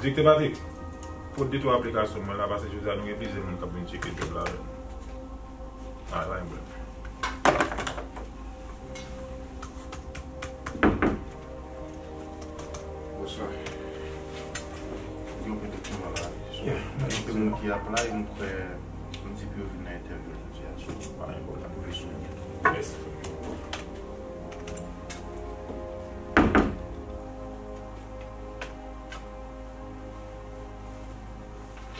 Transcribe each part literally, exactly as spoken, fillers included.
Direktè Patrick, pote de twa aplikasyon mwen la, paske jodi a nou gen plizyè moun k ap vin tcheke djòb la avè m. Ah, pa gen pwoblèm. Bonswa. Yo gen yon dokiman la. So, yeah, gen anpil moun ki apply, m kwè m di pou yo vin nan entèvyou jodi a. So, pa gen pwoblèm, pou yo sou. Mèsi.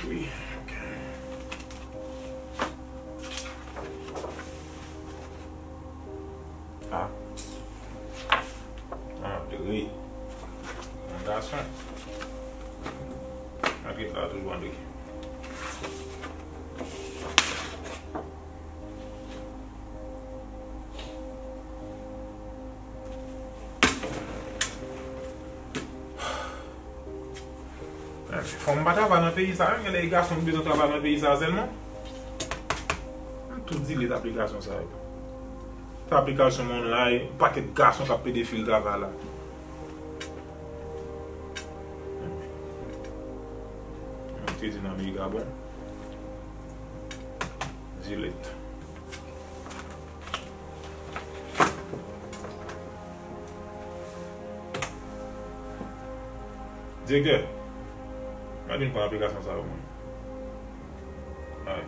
Wi, ok. Ah. Andre. Yon gason. Antre la toujou, Andre. Fò m pa travay nan peyi sa, gen lè e gason ki bezwen travay nan peyi sa sèlman. M tou delete aplikasyon sa yo. Sa aplikasyon mwen la, yon pakèt gason k ap pede fil travay la. M te di nan Mega bon. Delete. Direktè, mwen vin pran aplikasyon sa yo, mwen. Ay.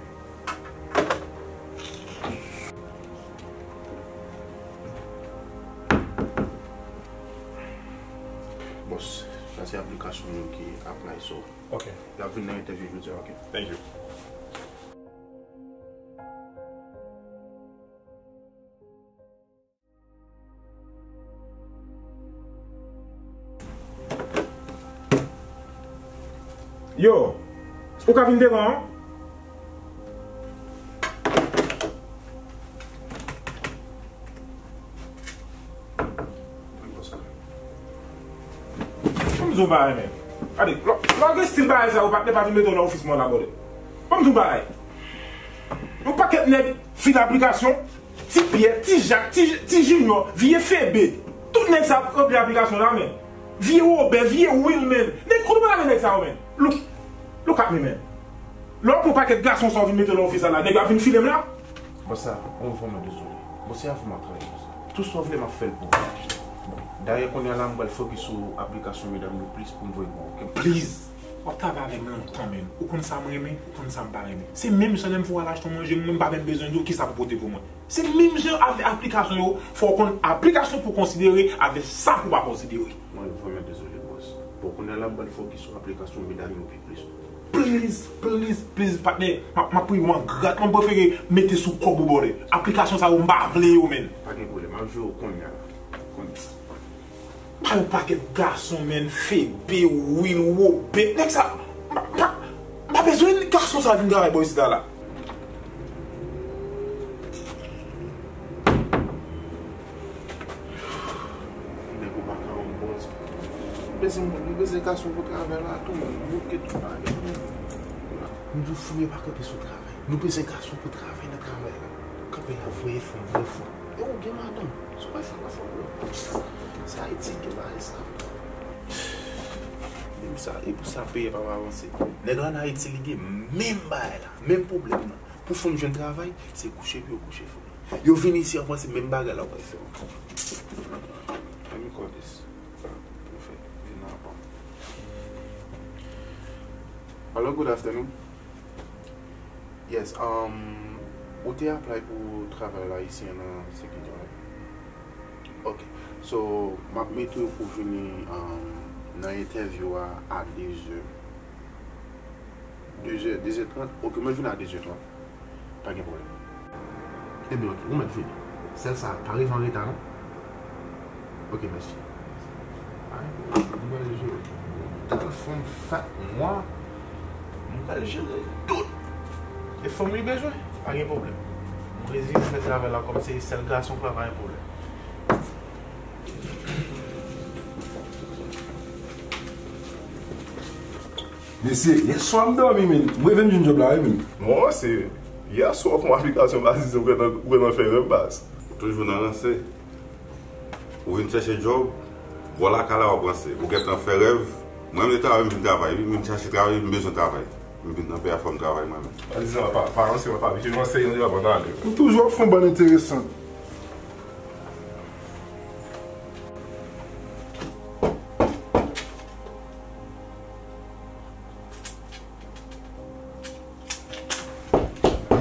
Bòs, sa se aplikasyon nou ki apply, so. Ok. Y ap vin nan entèvyou jodi a, ok. Thank you. Yo, ou ka vin devan an? Ban m di w yon bagay, men. Gade, lò, lò gen stil bagay sa yo, patnè pa vin mete w nan ofis mwen la, brother. Ban m di w yon bagay. Yon pakèt nèg fil aplikasyon, Ti Pyè, Ti Jak, Ti, Ti Jinyò, vye Febe. Tout nèg sa ap ranpli aplikasyon la, men. Vye Wobè, vye Wil, men. Nèg, kote w pral avèk nèg sa yo, men? Look, look at me, men. Lè w pran pakèt gason sa w vin mete nan ofis la, nèg yo ap vin file m la. Bòs sa, on vrèman dezole. Bon, se avè w m ap travay, bòs. Tout sa w vle, m ap fè l pou ou. Dayè, kounye a la, m pral fokis sou aplikasyon medam yo plis pou m voye pou ou, ok? Please! W ap travay avè m lontan, men. Ou konn sa m renmen, ou konn sa m pa renmen. Se menm jan lè m fè w al achte yon manje, mwen m pa menm bezwen di w kisa pou pote pou mwen. Se menm jan avè aplikasyon yo, fò w konn aplikasyon pou w konsidere avè sa pou w pa konsidere. Mwen vrèman dezole, bòs. Bon, kounye a la, m pral fokis sou aplikasyon medam yo pi plis. Please, please, please, patnè. M ap, m ap priye w an gras, mwen prefere mete sou kòb ou, brother. Aplikasyon sa yo, m pa vle yo, men. Pa gen pwoblèm, m ap jere w kounye a la. Kounye a. Pa yon pakèt gason, men, Febe, Wil, Wobè. Nèg sa, m pa, m pa, m pa bezwen gason sa vin travay bò isit la. Nèg ou pa ka wè m bòs. Bezwen moun, nou bezwen gason pou travay la tou, men. Bouke tout bagay, men. M di w, Fouye pa kanpe sou travay. Nou bezwen gason pou travay nan travay la. Kanpe la, voye fanm, voye fanm. E ou gen madanm. Si w pa fè l, w ap fè l. Se Ayiti ki gen bagay sa. Men Sa, e pou sa peyi a p ap avanse. Nèg la ann Ayiti, li gen menm bagay la, menm pwoblèm nan. Pou fanm jwenn travay, se kouche pou yo kouche fanm nan. Yo vin isi, yo panse menm bagay la yo pral fè ankò. Let me call this. Pou fè vin nan apò. Hello, good afternoon. Yes, um, ou te apply pou travay la isi nan Second Job. Ok. So, m ap mete w pou vini, um, nan entèvyou a, a de zè. De zè, de zè trant? Ok, mwen vini a de zè trant. Pa gen pwoblèm. Ebyen, ok, ou mèt vini. Sèl sa, pa rive an reta, non? Ok, mèsi. Ay, mwen pral jere. Telefòn fèt mwen. Mwen pral jere tout. E fanm li bezwen, pa gen pwoblèm. Mwen rezime fè travay la kòm se sèl gason k la, pa gen pwoblèm. Mesye, yèswa m dòmi, men. M reve m jwenn djòb la, wi, men. Mwen, se yèswa w fè yon aplikasyon, baz, ou gentan, ou gentan fè rèv, baz. Toujou nan lanse. Ou vin chèche djòb, bò lakay la w ap ranse. Ou gentan fè rèv. Mwen menm se travay m vin travay, wi. M vin chèche travay, m bezwen travay. M vin nan peyi a fò m travay mwen menm. Patizan, pa, pa ranse, pa, pa, mesye, ranse yon djòb ann ale. M toujou ap fè yon bann enteresan.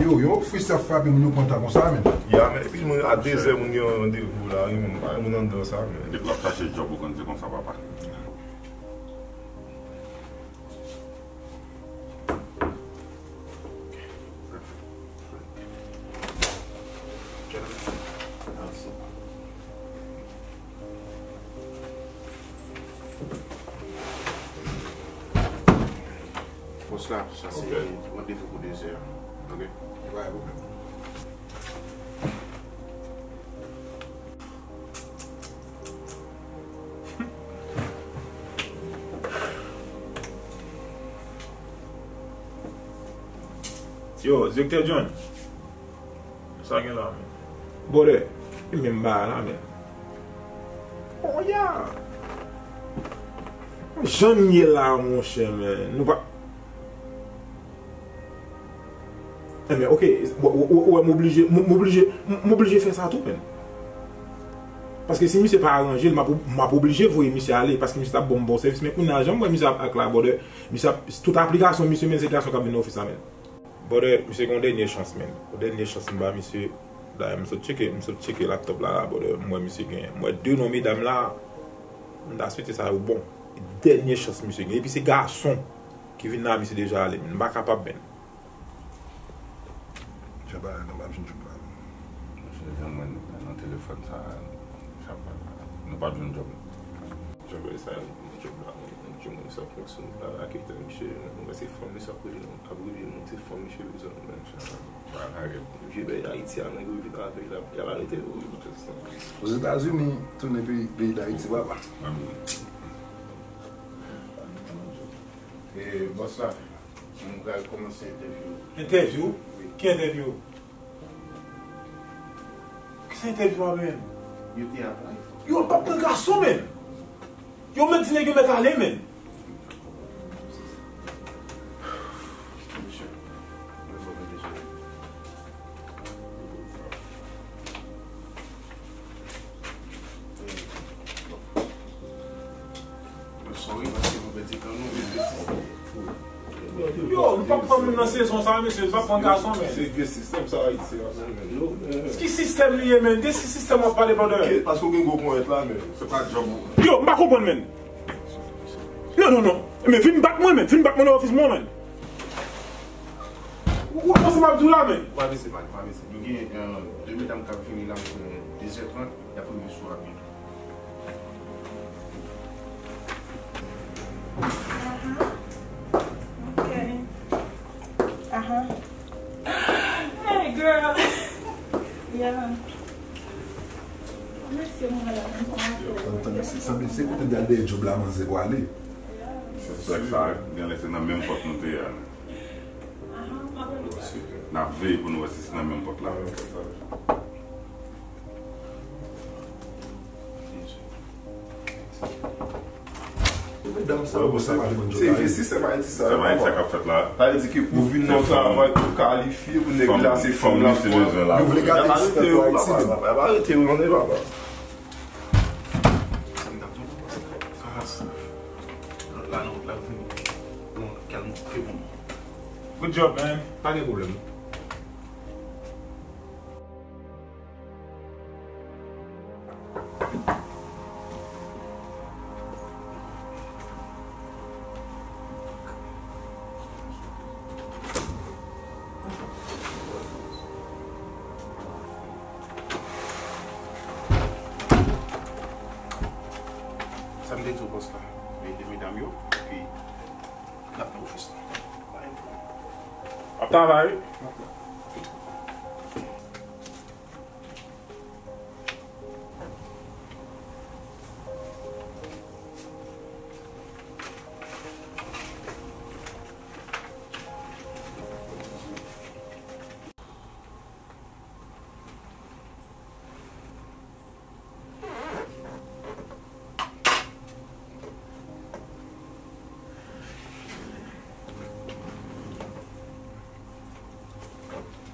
Yo, yon frustre ap frape moun yo kontan konsa, men. Ya, men, epi moun a de zè moun gen yon randevou la, wi, men, pa gen moun anndan sa, men. Depi w ap chache djòb, ou konn se konsa, papa. Bòs la, sa se randevou pou de zè a. Ok? E pa gen pwoblèm. Yo, Direktè John. Sa gen la, men? Brother, e menm bagay la, men. Oh, yeah. Jan n ye la, monchè, men. Nou pa. Enben, ok, w, w, w, w, m oblije, m, m oblije, m, m oblije fè sa tou, men. Paske si misye pa aranje l, m ap, m ap oblije voye misye ale, paske misye t ap ban m bon sèvis, men kounye a, jan m wè misye ap ak la, brother, misye ap, tout aplikasyon misye, men, se gason k ap vin nan ofis la, men. Brother, misye gen yon dènye chans, men. Yon dènye chans m ba misye. Dayè, m sot tcheke, m sot tcheke laptop la, la, brother, m wè misye gen. M wè de non medam la, m ta swete sa yo bon. Dènye chans misye gen. Epi se gason ki vin la, misye deja ale, men. M pa kapab, men. Jan bagay nan m ap jwenn djòb la, men. Monchè, jan mwen nan telefòn sa, sa pa, nou p ap jwenn djòb. Jan bagay sa, djòb la, mwen, mwen, mwen, sa fonksyone pa la, ki te misye, mwen, se fanm li sa pou li, non. Ap rive moun, se fanm misye bezwen, men. Vye peyi Dayiti a, nèg yo vin avè l, y ap arete yo, wi, poutèt sa. Ozetazini, tounen peyi, peyi Dayiti, papa. E, bòs la, nou pral kòmanse entèvyou. Entèvyou? Wi. Ki entèvyou? Ki se entèvyou a, men? Yo te ap la. Yo p ap pran gason, men. Yo mèt di nèg yo mèt ale, men. Sorry, paske nou pèdi tan nou, men vye sistèm. Yo, nou p ap pran moun nan sezon sa, mesye, nou p ap pran gason, men. Se vye sistèm sa, Ayiti a, men. Ki sistèm li ye, men? De ki sistèm w ap pale, brother? Ok, paske w gen gwo ponyèt la, men se pa djòb ou. Yo, m pa konprann, men. Non, non, non. Men vin bat mwen, men. Vin bat mwen nan ofis mwen, men. Ou, ou konn sa m ap di w la, men. Pa vese, pa, pa vese. Nou gen, euh, de medam k ap vini la, euh, de zè trant, y ap rive sou a byen. Aha. Ok. Aha. Hey, girl. Yeah. Mèsi, mwen la, mwen kòmanse. Tann, tann, se, se, se kote m t al dèyè djòb la, manzè pwale. Se sa, gen lè se nan menm pòt nou te ye a. N ap veye pou nou wè si se nan menm pòt la. Dam sa, se pa Ayiti sa. Se Ayiti sa k ap fèt la. Sa vle di ke pou vin nan travay, pou kalifye, pou nèg la se fanm la, fò yo vle gate li se nan Ayiti. Y ap arete yo, tande papa. Sa m t ap di w, papa, sa. Lòt la, nan wout la, vini. Bon, kèl moutre pou mwen. Good job, man. Pa gen pwoblèm. Sa m te di w bòs la, rele medam yo, epi n ap nan ofis la. Ap travay wi.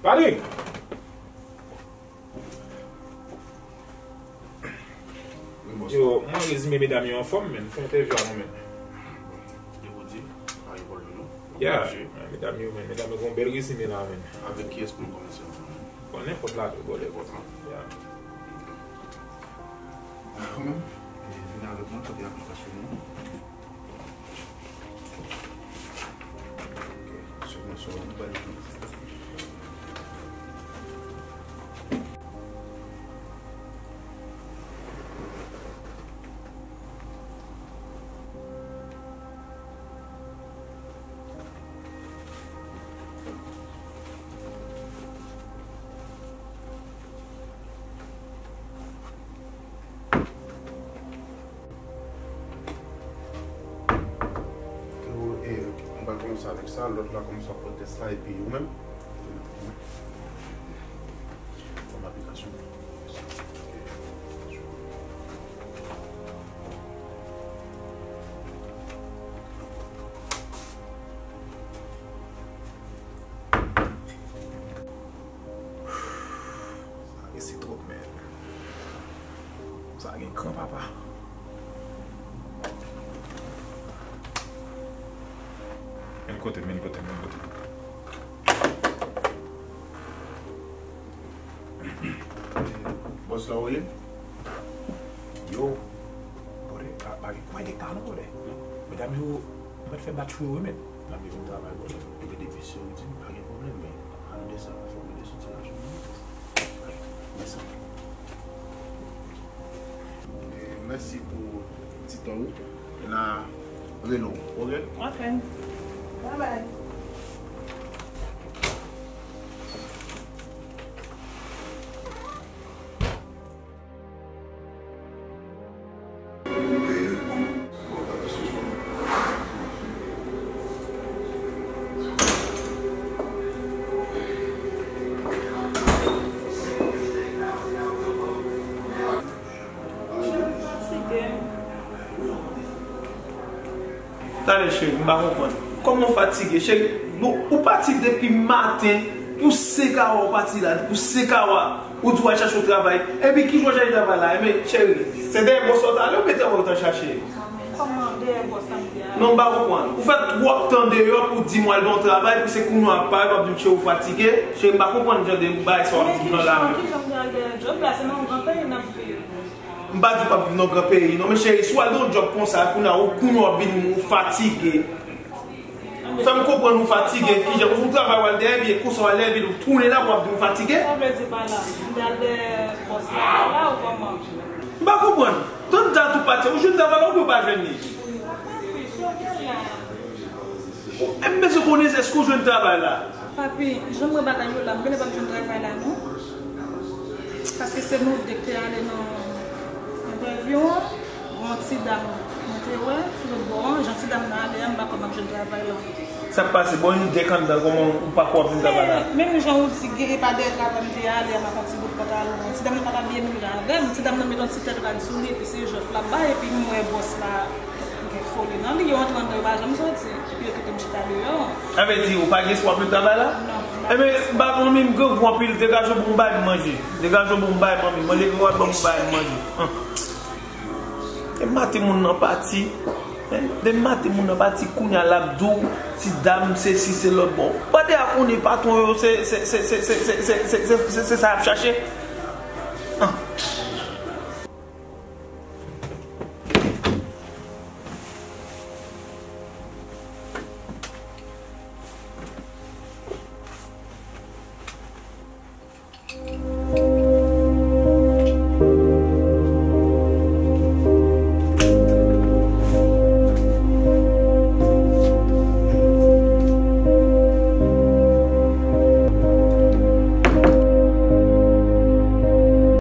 Patrick! Yo, mwen rezime medam yo anfòm, men fè entèvyou a mwen, men. Yo pou di, pa gen pwoblèm non. Ya, medam yo, men medam yo gen yon bèl rezime la, men. Avèk kiyès pou nou kòmanse ansanm? Bon, nenpòt la tou, bòdè. Nenpòt la. Ya. Dakò, men. Vin avèk mwen, kote aplikasyon nou. Ok, sèlman sa, ou ba li. Ke ou, e, ou va kòmanse avèk sa, lòt la kòmanse ap pran tès la, epi ou menm? Fòm aplikasyon. Sa resi twòp, men. Sa gen kran, papa. Men kote, men kote, men kote. Bòs la, ou ye? Yo. Bòdè, pa, pa gen pwen de ta non, bòdè. Medam yo, mwen fè bat chou yo, wi, men. N ap vin travay, bòdè. Epi depi se ou di m, pa gen pwoblèm, men ann de sa, fò m de sou ti lajan. Mèsi. E, mèsi pou ti tan ou. N a rele w, ok? Ok. Bye bye. Tande cheri, m pa konprann. Kòman w fatige, cheri? Bon, ou pati depi maten, pou senk awa ou pati la, pou senk awa, ou di w al chache yon travay. Epi ki jan w chache travay la? Enben, cheri, se dèyè bòs la w t ale oubyen travay ou t al chache? Kòman dèyè bòs la m te ale? Non, m pa konprann. Ou fè twòp tan deyò pou di m w al nan yon travay, pou se kounye a w ap pale, w ap di m cheri ou fatige. Cheri, m pa konprann jan de bagay sa w ap di m nan la menm. Men ki jan, ki jan m te al dèyè djòb la, se nan yon gran peyi n ap viv. M pa di w p ap viv nan gran peyi, non, men cheri, si w al nan yon djòb konsa, kounye a, ou, kounye a w ap vin ou fatige. Fè m konprann ou fatige, kijan, ou travay w al dèyè, byen konsa w al dèyè, byen ou tounen la, w ap vin ou fatige. Sa vle di pa la, m t al dèyè bòs la, pa la ou kòman? M pa konprann. Tann dat ou pati, ou jwenn travay la oubyen ou pa jwenn li? Papi, sa w gen la? Ou, m bezwen konnen èske ou jwenn travay la? Papi, jan m wè bagay yo la, m genlè p ap jwenn travay la non. Paske se nou de k te ale nan entèvyou an. Gon ti dam mwen te wè lòt bò an, jan ti dam nan ale a, m pa kwè m ap jwenn travay la. Sa k pase? Bon, nou de k anndan, kòman ou pa kwè w ap jwenn travay la? Men, menm jan ou di, gen, e pa dèyè travay m te ale a, m ap yon ti bout pantalon. Ti dam nan pa t abiye menm jan avè m. Ti dam nan met yon ti tèt rad sou li, epi se jòf l ap bay, epi m wè bòs la gen Foli nan li, yo antre anndan, yo pa janm soti. Epi yo kite m chita deyò. Sa vle di ou pa gen espwa pou travay la? Non. Ebyen, ba manmi m grangou anpil, degaje w pou m bay manje. Degaje w pou m bay manmi m. Mwen leve w al ban m bay manje. Hum. E maten moun nan pati. Hein? De maten moun nan pati, kounye a l ap di w ti dam sesi se lòt bò. Bande a konnen patwon yo se se se se se se se se se se sa y ap chache.